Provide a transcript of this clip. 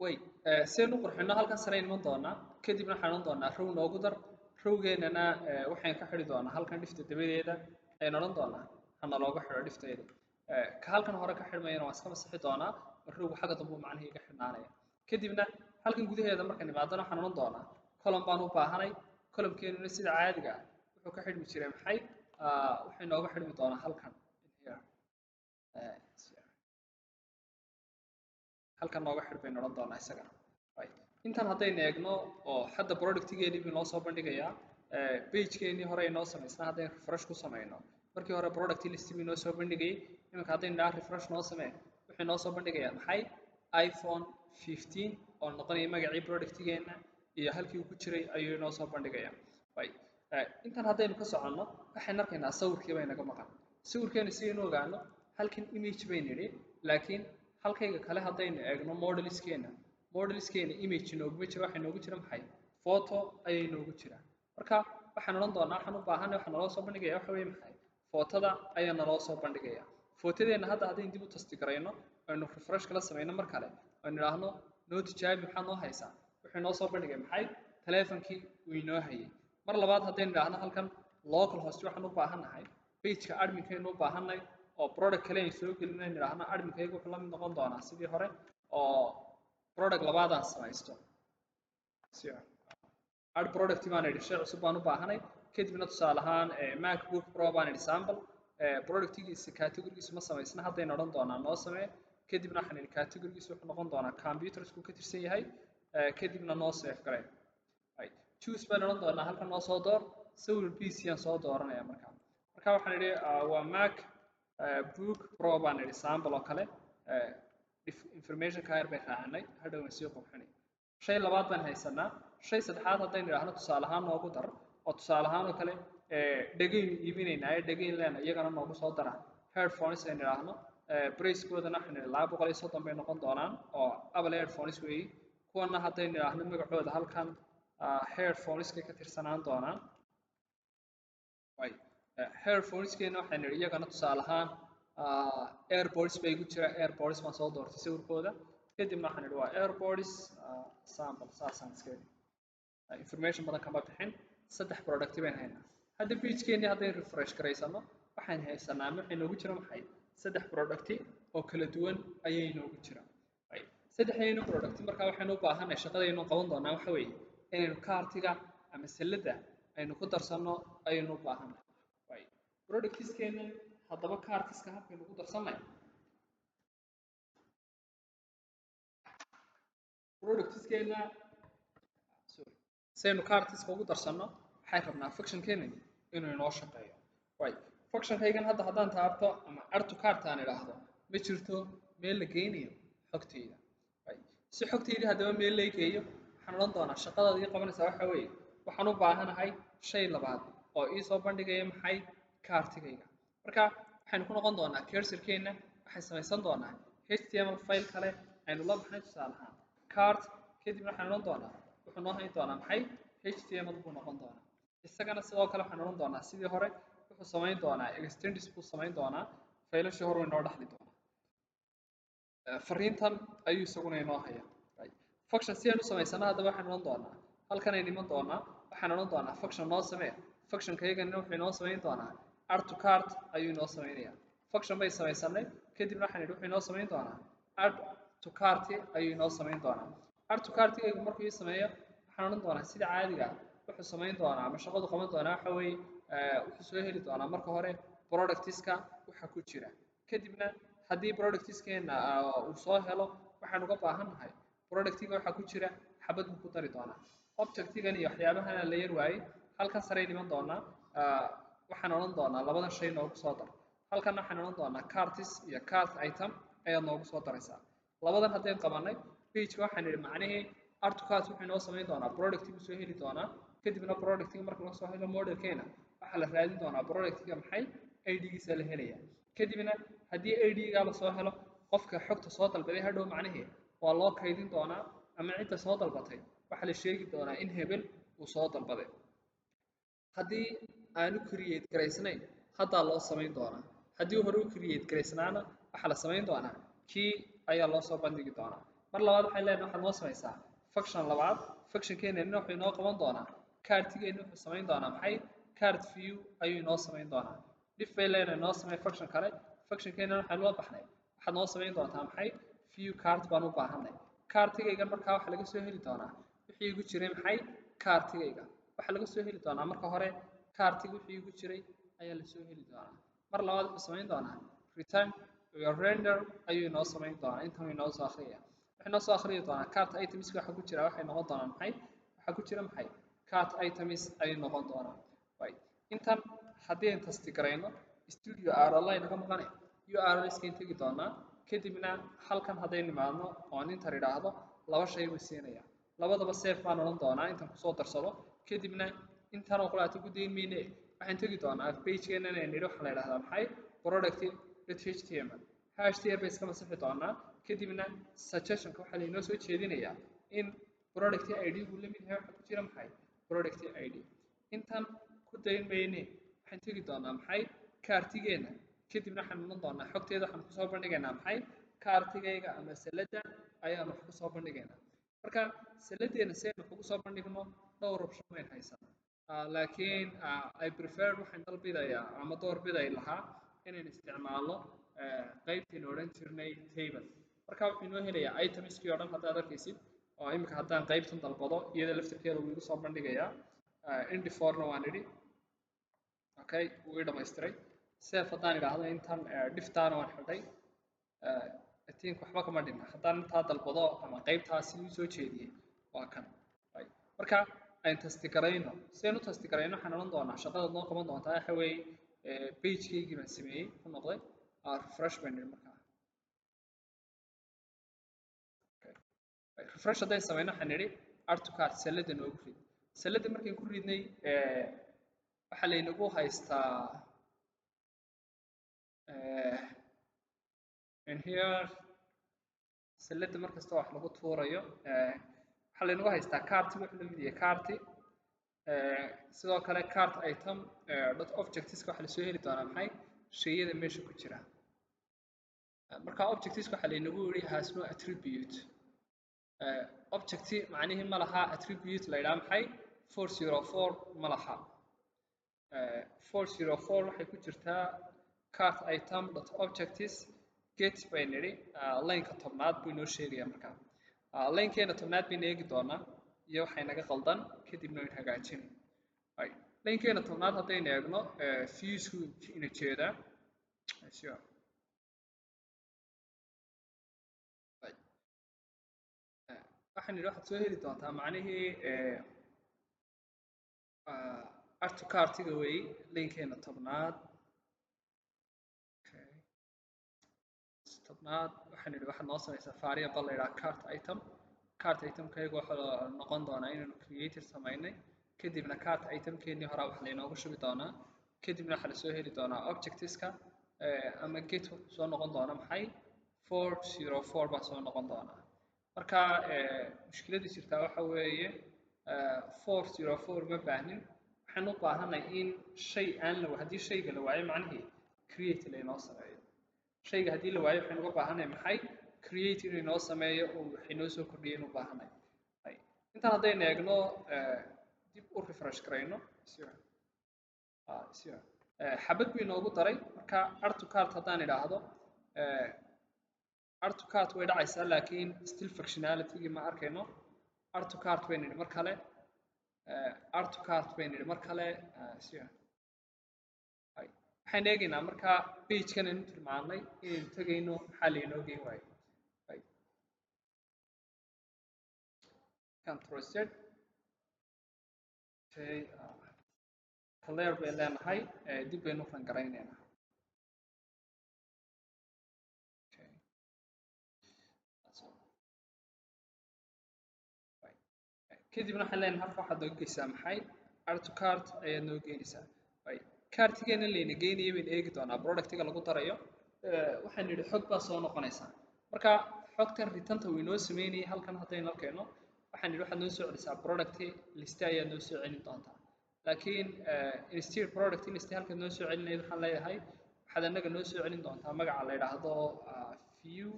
Way sidaynu u qurxino, halkan sare iman doonaa, kadibna waxaan odhan doonaa row noogu dar. Rowgeenana waxaan ka xidhi doonaa halkan divta dabadeeda ayaan odhan doonaa hana looga xidho divteeda. Ka halkan hore ka xidhmayana waan iska masixi doonaa, rowgu xagga dambe uu macnihii iga xidhnaanaya. Kadibna halkan gudaheeda markaan imaadana, waxaan odhan doonaa column baan u baahanay. Columnkeenuna sida caadiga ah wuxuu ka xidhmi jiray maxay? Wuxuu inooga xidhmi doonaa halkan here. Halkan nooga xidh baynu odhan doonaa isagana. Right. Intan haddaynu eegno oo hadda productigeenii buu inoo soo bandhigayaa, pagekeenii hore inoo samaysnaa haddaynu refresh ku samayno, markii hore product list buu inoo soo bandhigayay. Iminka haddaynu idhaha refresh noo samee, wuxuu inoo soo bandhigayaa maxay? iPhone 15 oo noqonaya magacii productigeena iyo halkii uu ku jiray ayuu inoo soo bandhigayaa. Right. Intan haddaynu ka soconno, waxaynu arkaynaa sawirkii bay naga maqan. Sawirkeena si aynu ogaano, halkan image baynu nidhi, laakiin halkayga kale haddaynu eegno modelskeena image inooguma jiro. Waxaa inoogu jira maxay? Photo ayay inoogu jira. Marka waxaan odhan doonaa waxaan u baahanay, waxaa naloo soo bandhigaya waxa weeye maxay? Photoda ayaa naloo soo bandhigaya. Photodeenna hadda haddaynu dib u test garayno, aynu refresh kala samayno mar kale, aynu idhaahno noo tijaabi, maxaad noo haysaa? Wuxuu inoo soo bandhigay maxay? Taleefankii uu inoo hayay. Mar labaad haddaynu idhaahno halkan local host waxaan u baahannahay, pageka adminkaynu u baahanay oo product kale aynu soo gelino, aynu idhaahno adminkayga wuxuu la mid noqon doonaa sidii hore oo product labaadaan samaysto. Add product baan idhi, shay cusub baan u baahanay. Kadibna tusaale ahaan MacBook Pro baan idhi sample. Productigiisa categorygiisu ma samaysna, haddaynu odhan doonaa noo samee. Kadibna waxaan idhi categorygiisu wuxuu noqon doonaa computersku ka tirsan yahay. Kadibna noo save garee. Choose baan odhan doonaa, halkan noo soo door. Sawir PC aan soo dooranaya. Marka waxaan idhi waa MacBook Pro baan idhi sample oo kale. Information ka yar bay raacinay, hadhow waan sii qurxinay. Shay labaad baan haysanaa. Shay saddexaad haddaynu idhaahno tusaale ahaan noogu dar, oo tusaale ahaan oo kale dhegaynu iibinaynaa ee dhegayn leena iyagana noogu soo dara, headphones aynu idhaahno, pricekoodana waxaynu idhi 230 bay noqon doonaan oo Apple headphones weeyi. Kuwana haddaynu idhaahno magacooda halkan headphoneska ka tirsanaan doonaan. Headphoneskeena waxaynu idhi iyagana tusaale ahaan AirPods bay igu jira. AirPods baan soo doortay sawirkooda. Kadibna waxaan idhi waa AirPods sample, saasaan iska idhi. Information badan kama bixin. Saddex product bayn haynaa hadda. Pagekeenii haddaynu refresh garaysano, waxaan haysanaa ama waxay noogu jira maxay? Saddex product oo kala duwan ayay noogu jira saddexdaynu product. Markaa waxaynu u baahanay, shaqadaynu qaban doonaa waxa weeye inaynu cartiga ama salladda aynu ku darsanno ayaynu u baahanay productskeena. Haddaba cartiska habkaynu ku darsannay productskeena, sorry, saynu cartiska ugu darsanno, waxaan rabnaa functionkeena inuu inoo shaqeeyo. Right, functionkaygan hadda haddaan taabto ama add to cart aan idhaahdo, ma jirto meel la geynayo xogtayda. Right, si xogtayda haddaba meel lay geeyo, waxaan odhan doonaa shaqadaad ii qabanaysaa waxa weeye waxaan u baahanahay shay labaad oo ii soo bandhigaya maxay? Cartigayga. Marka waxaynu ku noqon doonaa cursorkeena, waxaan samaysan doonaa HTML file kale aynu la baxnay tusaale ahaan cart. Kadibna waxaan odhan doonaa wuxuu noo hayn doonaa maxay? HTML buu noqon doonaa isagana. Sidoo kale waxaan odhan doonaa sidii hore wuxuu samayn doonaa extends buu samayn doonaa, faylashii hore inoo dhaxli doonaa. Fariintan ayuu isaguna inoo haya. Function si aynu u samaysano haddaba, waxaan odhan doonaa halkan aynu iman doonaa, waxaan odhan doonaa function noo samee. Functionkaygana wuxuu inoo samayn doonaa add to cart ayuu inoo samaynayaa. Function bay samaysanay. Kadibna waxaan idhi wuxuu inoo samayn doonaa add to cart ayuu inoo samayn doonaa. Add to cartigaygu markuu ii sameeyo, waxaan odhan doonaa sida caadiga ah wuxuu samayn doonaa ama shaqadu qaban doonaa waxa weeye wuxuu soo heli doonaa marka hore productiska waxa ku jira. Kadibna haddii productiskeena uu soo helo, waxaan uga baahan nahay productiga waxa ku jira xabad buu ku dari doonaa. Objectigan iyo waxyaabahana la yar waayey, halkan sarey dhiman doonaa. Waxaan odhan doonaa labadan shay noogu soo dar. Halkan waxaan odhan doonaa carts iyo cart item ayaad noogu soo daraysaa. Labadan haddaynu qabanay, pageka waxaan idhi macnihii add to cart wuxuu inoo samayn doonaa productigu soo heli doonaa. Kadibna productiga marka laga soo helo modelkeena, waxaa la raadin doonaa productiga maxay ID-giisa la helaya. Kadibna haddii ID-ga lasoo helo, qofka xogta soo dalbaday hadhow macnihii waa loo kaydin doonaa, ama cidda soo dalbatay waxaa la sheegi doonaa in hebel uu soo dalbaday. Haddii aanu create garaysnayn, haddaa loo samayn doonaa. Haddii hore u create garaysnaana, waxaa la samayn doonaa kii ayaa loo soo bandhigi doonaa. Mar labaad waxay leenahay waxaad noo samaysaa function labaad. Functionkeenana wuxuu inoo qaban doonaa cartigeenna, wuxuu samayn doonaa maxay? Cart view ayuu inoo samayn doonaa. Def bay leenahay noo samay function kale. Functionkeenana waxaynu la baxnay waxaad noo samayn doontaa maxay? View cart baan u baahanay. Cartigayga markaa waxaa laga soo heli doonaa wixii igu jiray maxay? Cartigayga waxaa laga soo heli doonaa marka hore cartiga wixii igu jiray ayaa lasoo heli doonaa. Mar labaad wuxuu samayn doonaa return iyo render ayuu inoo samayn doonaa. Intan inoo soo akhriyaya, wuxuu inoo soo akhriyi doonaa cart items. Waxa ku jira waxay noqon doonaan maxay? Waxaa ku jira maxay? Cart items ayay noqon doonaan. Right, intan haddii aan test garayno, still URL ay naga maqanay. URL iskayn tegi doonaa. Kadibna halkan hadday nimaadno oon intan idhaahdo, laba shay buu siinaya. Labadaba save baan odhan doonaa intan kusoo darsado. Kadibna intan oo quraata ku dayn mayne, waxaan tegi doonaa pagekeenan ee nidhi waxaa la yidhahdaa maxay? product.html. Hashtr bay iska masixi doonaa. Kadibna suggestionka waxaa lainoo soo jeedinayaa in product id gu la mid yahay waxa ku jira maxay? Product id. Intan ku dayn mayne, waxaan tegi doonaa maxay? Cartigeena. Kadibna waxaan iman doonaa xogteeda, waxaan kusoo bandhigaynaa maxay? Cartigayga ama saladda ayaan wax kusoo bandhigaynaa. Marka saladeena si aynu wax ugu soo bandhigno, dhowr option bayn haysanaa, laakiin I prefer, waxaan dalbidayaa ama door biday lahaa inaynu isticmaalno qaybtaynu odhan jirnay table. Marka wuxuu inoo helayaa itemskii oo dhan haddaad arkaysid, oo imika haddaan qaybtan dalbado, iyada laftirkeeda wuu igu soo bandhigayaa. Endforna waan idhi, okay, wuu ii dhamaystiray. Save haddaan idhaahdo, intan deftaana waan xidhay. I think waxba kama dhinna haddaan intaa dalbado ama qaybtaasi uu soo jeediyey waa kan. Marka aynu test garayno. Si aynu u test garayno, waxaan odhan doonaa shaqada noo qaban doontaa waxa weeye pagekeygii baan sameeyey ku noqday, refresh baan nidhi. Markaa refresh haddaan sameyno, waxaan nidhi add to cart, salada noogu rid. Salada markayn ku ridnay, waxaa laynagu haystaa in here salada mar kasta wax lagu tuurayo, waxaa laynagu haystaa carti wuxuu la mid yahay carti. Sidoo kale cart item dot objectska waxaa lasoo heli doonaa maxay? Shayada meesha ku jira. Marka objectska waxaa laynagu yidhi has no attribute. Object macnihii ma laha attribute la yidhaha maxay? 404 ma laha. 404 waxay ku jirtaa cart item dot objects get bay nidhi. Lineka 10aad buu inoo sheegaya. Markaa linekeena 10aad baynu eegi doonaa iyo waxay naga qaldan, kadibna waynu hagaajinay. Linekeena 10aad haddaynu eegno, viewsku ina jeedaa. Sure. Right. Waxaan nidhi waxaad soo heli doontaa macnihii add to cartiga weey linekeena 10aad. Okay. 10aad waxaan nidhi waxaad noo samaysaa variable la yidhaha cart item. Cart itemkaygu waxaa noqon doonaa inaynu created samaynay. Kadibna cart itemkeenii horaa wax laynoogu shubi doonaa. Kadibna waxaa lasoo heli doonaa objectiska ama get wuxuu soo noqon doona maxay? 404 baa soo noqon doonaa. Marka mushkiladii jirtaa waxa weeye 404 ma baahnin. Waxaan u baahanay in shay aan la haddii shayga la waayo, macnihii create laynoo sameeyo. Shayga haddii la waayo, waxaynu uga baahanay maxay? Create inuu inoo sameeyo oo wax inoo soo kordhiyo inuu baahanay. Intaan haddaynu eegno, dib u refresh garayno, xabad buu inoogu daray. Marka add to cart haddaan idhaahdo, add to cart way dhacaysaa, laakiin still functionality-gii ma arkayno. Add to cart baynu nidhi mar kale, add to cart baynu nidhi mar kale. Waxaan eegaynaa marka pagekan aynu tilmaannay inaynu tegayno, maxaa laynoo geyn waayey? Control Z, okay, clear bay leenahay, dib baynu run garaynaynaa. Okay. That's all. Right. Kadibna waxaan leenahay halka waxaad nooga geysaa maxay? Add to cart ayaad noo geynaysaa. Right. Cartigeena layna geynaya baynu eegi doonaa productiga lagu darayo. Waxaan nidhi xog baa soo noqonaysaa. Marka xogtan returnta uu inoo sameynayay halkan haddaynu arkayno, waxaan nidhi waxaad noo soo celisaa product list ayaad noo soo celin doontaa. Laakiin instead product list halkaad noo soo celinayd, waxaan leeyahay waxaad annaga noo soo celin doontaa magaca la yidhaahdo view